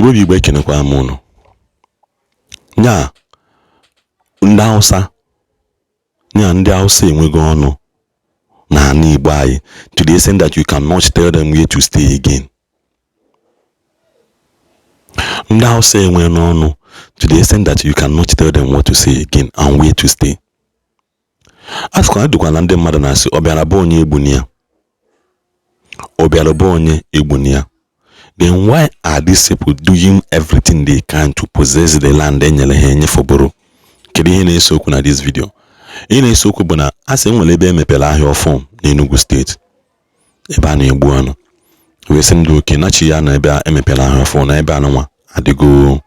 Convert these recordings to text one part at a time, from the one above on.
Igbo bụ Igbo, ekenekwa m unu. Nya ndị Hausa, nya ndị Hausa enwego ọnụ n'ala Igbo anyị to the extent that you cannot tell them where to stay again. Ndị Hausa enwe n'ọnụ to the extent that you cannot tell them what to say again and where to stay. A sịkwa dịkwa na ndị mmadụ na-asị, ọ bịara bụ onye egbuni ya, ọ bịara bụ onye egbuni ya. Then why are these people doing everything they can to possess the land enyere ha enyefoboro? Kedu ihe na-ese okwu na this video? Ihe na-ese okwu bụ na a sị enwere ebe emepere ahịa ọfụ n'Enugu Steeti, ebe a na-egbu anụ, wee sị ndị oke nachi ya na ebe a emepere ahịa ọfụ na ebe anụnwa adịgo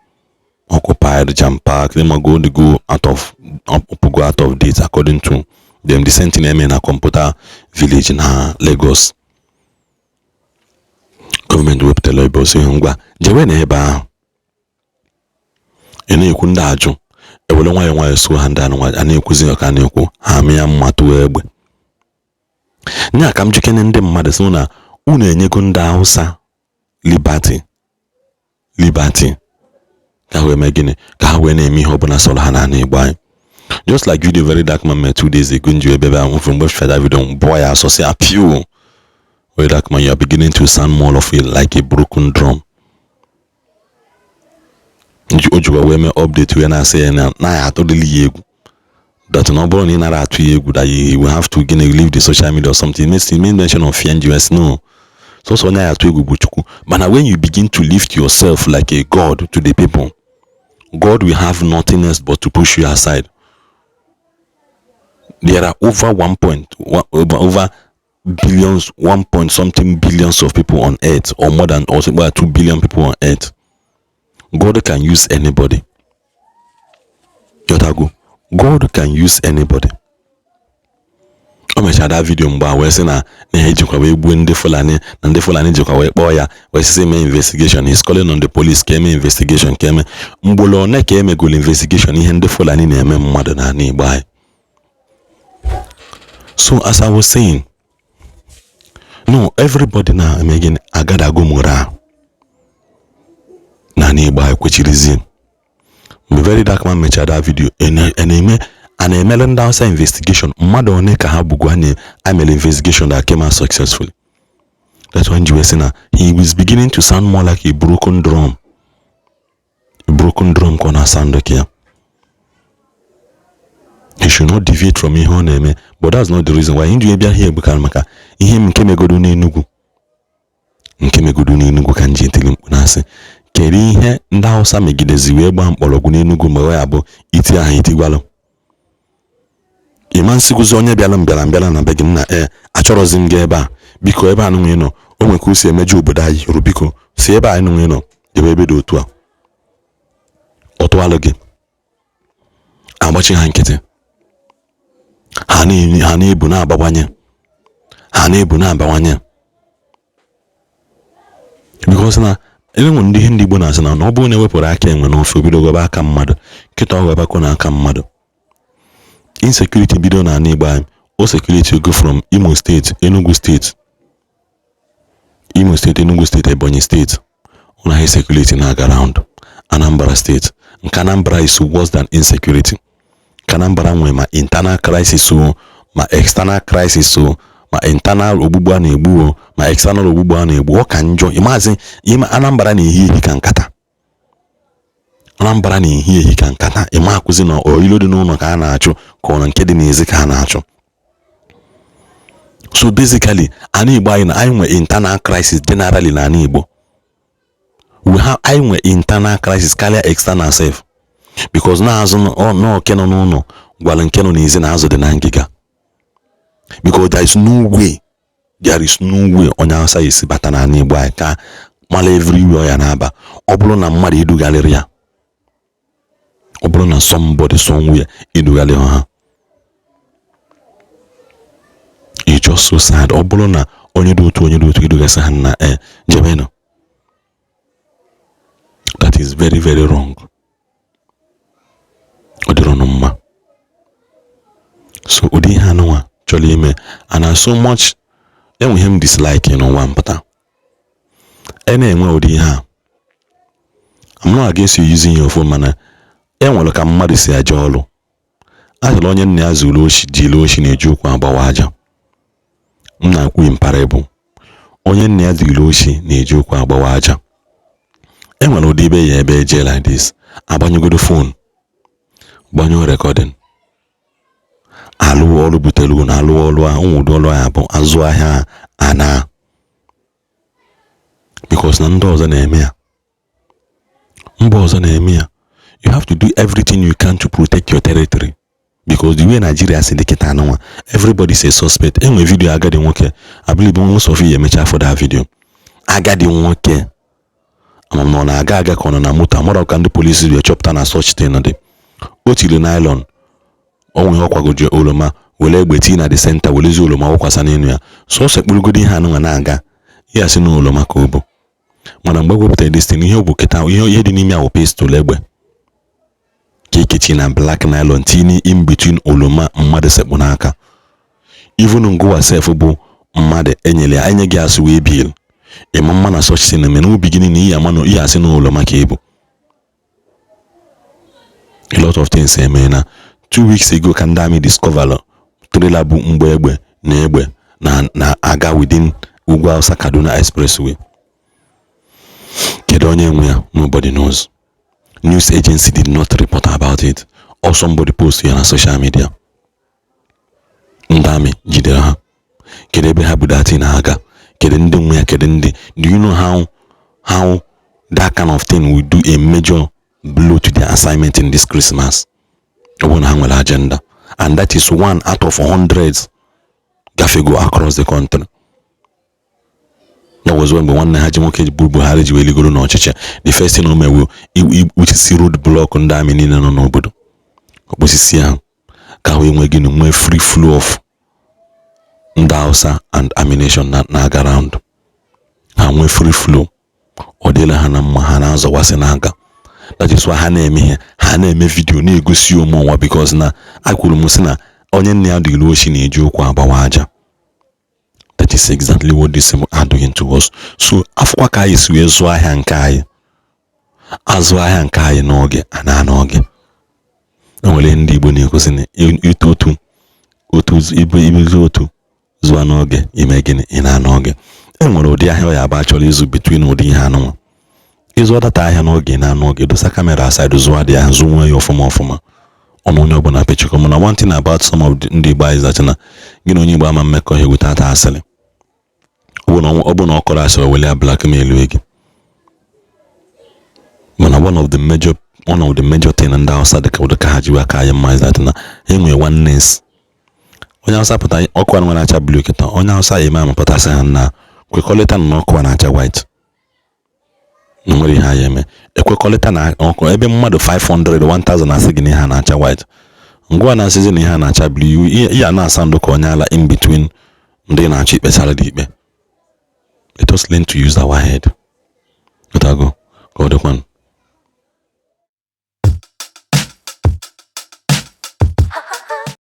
occupied, jam packed, go go out of go out of date according to them. The same thing eme na Computer Village na Lagos. Gọọmenti wepụtara ebe osi ngwa jewe na ebe ahụ. Ị na-ekwu ndị ajụ ewere nwayọọ nwayọọ so ha ndị anụ a na-ekwuzi ka a na-ekwu ha amị ya mma, tụọ egbe. Nya ka m jikene ndị mmadụ sị na unu enyego ndị Hausa liberty, liberty ka ha wee mee gịnị? Ka ha wee na-eme ihe ọbụla sọrọ ha n'ala Igbo anyị. Just like video Very Dark Man mere 2 days ago, nji ebe ebe ahụ mgbe feda video bụọ ya asọ sị apiu. Very Dark Man, you are beginning to sound more of it like a broken drum. O jikwa wee mee update wee na-asị ya na ya atụdịla ya egwu, that na ọ bụrụ na ị nara atụ ya egwu, that you will have to gịnị, leave the social media or something. Make mention of fear nji wee no sọsọ onye ya atụ egwu bụ Chukwu. Mana when you begin to lift yourself like a god to the people, God will have nothing else but to push you aside. There are over one point one, over billions, one point something billions of people on earth, or more than, or about 2 billion people on earth. God can use anybody. Yotago, God can use anybody. O mechara that video mgbe a wee sị na ha ejikwa wee gbuo ndị Fulani, na ndị Fulani jikwa wee kpọọ ya wee sị mee investigation. He's calling on the police ka eme investigation, ka eme mgbolo one ka emegolo investigation ihe ndị Fulani na-eme mmadụ n'ala Igbo anyị. So as I was saying, no, everybody na-eme gịnị, agadago moral n'ala Igbo anyị kwechirizie. Mgbe Very Dark Man mechara that video, na-eme a na-emere ndị Hausa investigation, mmadụ one ka ha gbugwu a na-emere investigation that came out successfully? That's why nji wee sị na he was beginning to sound more like a broken drum, a broken drum ka ọ na-sound ka ya. He should not deviate from ihe ọ na-eme, but that's not the reason why nji bịa here. Bụ maka ihe nke megodo n'Enugu, nke megodo n'Enugu, ka nji etiri mkpu na-asị, kedu ihe ndị Hausa megidezi wee gbaa mkpọrọgwụ n'Enugu mgbe ọ ya bụ iti aha itigwalụ ịma nsịkwụzi onye bịara mbịara mbịara na be gị nna e achọrọzi m gị ebe a, biko, ebe a nụnwe nọ, o nwere ka o si emeju obodo anyị hụrụ, biko si ebe anyị nụnwe nọ jebe ebe dị otu a. Ọ tụalụ gị agbachi ha nkịtị, ha na-ebu na-abawanye, ha na-ebu na-abawanye, because na enwe ndị ihe ndị Igbo na-asị na ọ bụrụ na ewepụrụ aka enwe n'ofe, obido gọba aka mmadụ. Kịta ọ gọbakọ na aka mmadụ. Insecurity bido n'ala Igbo anyị. O security go from Imo Steeti, Enugu Steeti, Imo Steeti, Enugu Steeti, Ebonyi Steeti, ọ na insecurity na-aga round Anambra Steeti. Nke Anambra is worse than insecurity. Nke Anambra nwere ma internal crisis o, ma external crisis o, ma internal ogbugbu a na-egbu o, ma external ogbugbu a na-egbu. Ọ ka njọ. Ịmaazị ịma Anambra na-ehi ehi ka nkata. Anambra na-ehi ehi ka nkata. Ịma akụzi na ilo dị n'ụlọ ka a na-achụ, ka ọ na nke dị n'ezi ka a na-achụ. So basically, ana Igbo anyị na anyị nwe internal crisis generally. Na ana Igbo we have, anyị nwe internal crisis karịa external sef, because na-azụ n'oke nọ n'ụlọ gwara nke nọ n'ezi na azụ dị na ngịga, because there is no way, there is no way onye Hausa esi bata n'ala Igbo anyị ka mara everywhere ya na-aba. Ọ bụrụ na mmadụ edugharịrị ya, ọ bụrụ na somebody somewhere edugharị ha, it's just so sad. Ọ bụrụ na onye dị otu, onye dị otu edugasị ha na e jebenụ, that is very very wrong. Ọ dịrọ mma. So ụdị ihe anụnwa chọrọ ime and so much enwe ihe m dislike n'ụwa mpụta e na-enwe ụdị ihe a. I'm not against you using your phone, mana e nwere ka mmadụ si aje ọrụ. A sịrị onye nna ya zuru oshi jiri oshi na-eji ụkwụ agbawa aja. M na-akwu in parable. Onye nna ya zuru oshi na-eji ụkwụ agbawa aja. E nwere ụdị ibe ya ebe eje like this, agbanyụgodo phone, gbanyụọ recording, alụ ọrụ butere unu, alụ ọrụ ahụ, ụmụ ụdị ọrụ ahụ bụ azụ ahịa ana, because na ndị ọzọ na-eme ya, mba ọzọ na-eme ya. You have to do everything you can to protect your territory, because the way Nigeria si dị kịta anụnwa, everybody is a suspect. Enwe video agadi nwoke, I believe most of you emecha for that video. Agadi nwoke, ama m na ọ na-aga aga ka ọ nọ na moto, amara ka ndị polisi bịa chọpụta na such thing dị. O tiri nylon, o nwere ọ kwagoji oroma, were egbe tii na the center, werezi oroma wụkwasa n'elu ya. Sọsọ ekpurugodo ihe anụnwa na-aga ya, sị na oroma ka o bụ. Mana mgbe wepụtara this thing, ihe ọ bụ kịta, ihe dị n'ime ahụ, pistol, egbe ka ekechi na black nylon tinye in between oroma mmadụ sekpụ n'aka. Even ngụwa sef bụ mmadụ enyere ya, enye gị asụ wee bill ịma mma na such thing eme n'obi gị niile, ihe ama na ihe asị n'ụlọ maka ịbụ. A lot of things eme na 2 weeks ago ka ndị army discover trailer bụ mgbe egbe na egbe na na-aga within Ugwu Hausa Kaduna Expressway. Kedu onye nwe ya? Nobody knows. News agency did not report about it, or somebody post ya na social media. Ndị army jidere ha. Kedu ebe ha budata na-aga? Kedu ndị nwe ya? Kedu ndị? Do you know how that kind of thing will do a major blow to their assignment in this Christmas? Ọ bụrụ na ha nwere agenda, and that is one out of hundreds gafego across the country. That was when mgbe nwanne ha ji nwoke bụ Buhari ji wee ligoro n'ọchịchị, the first thing o mewu, ikpuchisi road block ndị army niile nọ n'obodo, okposisi ahụ ka ha wee nwee gịnị, nwee free flow of ndị Hausa and ammunition na-aga round. Ha nwee free flow, ọ dịla ha na mma, ha na-azọwasị n'aka. That is why ha na-eme ihe ha na-eme, video na-egosi ụmụ ụwa, because na akwuru m sị na onye nna ya dịrị oshi na-eji ụkwụ agbawa aja. That is exactly what this people are doing to us. So afọkwa ka anyị si wee zụọ ahịa nke anyị, azụ ahịa nke anyị n'oge ana n'oge. Enwere ndị Igbo na-ekwesị na ito otu otu ibu ibuzi otu zụọ n'oge, ime gịnị, ị na n'oge. E nwere ụdị ahịa ọ ya abụ achọrọ ịzụ between ụdị ihe anụnwa. Ịzụ data ahịa n'oge na n'oge, dosa camera aside, zụọ dị ahịa, zụnwe ya ọfụma ọfụma, ọnụ onye ọbụla pechikọ. Mana one thing about some of ndị Igbo anyị zacha na gị na onye Igbo ama mmekọ ihe without asịrị. Ọ bụ na ọ kọrọ asịrị, wele ya blackmail gị. Mana one of the major thing ndị Hausa dị ka ụdị ka ha ji aka anyị mma is that na enwe oneness. Onye Hausa pụta, ọkụ anụ na-acha blue kịta, onye Hausa eme pụtasị ha na kwekọrịta na ọkụ a na-acha white, na nwere ihe anyị eme ekwekọrịta na ọkụ ebe mmadụ 500 1000 asị gị na ihe a na-acha white, ngwa na-asịzi na ihe a na-acha blue, ihe a na-asa ndụ ka onye ala in between ndị na-achọ ikpesara dị ikpe. Let us learn to use our head. Otago ka ọ dịkwanụ.